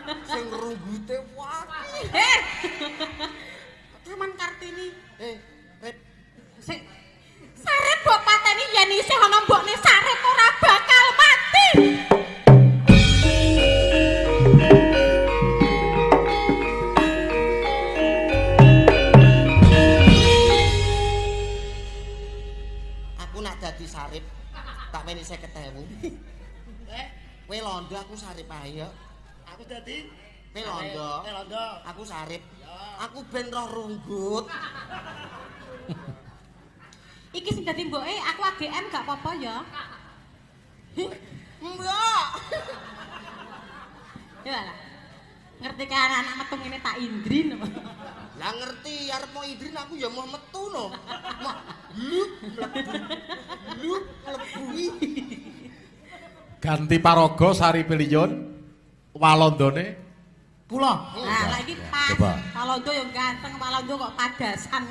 Sing runggute waki. Eh, Taman Kartini. Eh, Rip. Sing Sarip mbok pateni yen isih ana mbokne Sarip ora bakal mati. Aku nak dadi Sarip tak weni 50.000. Eh, Kowe londo aku Sarip ae ya. aku dadi Kowe londo. Kowe londo. Aku Sarip. Ya. Aku ben roh runggut. Iki sing dadi mboke aku AGM gak apa-apa ya. Mbok. Ya lah. Ngerti kan anak metu ngene tak indrin apa. Lah ngerti arep mau idrin aku ya mau metu no. Mah lup mlebu. Lup mlebu. Ganti paraga Sari Piliyon Walondone Kula. Nah, lagi pas. Coba. Palondo yang ganteng, Palondo kok padasan.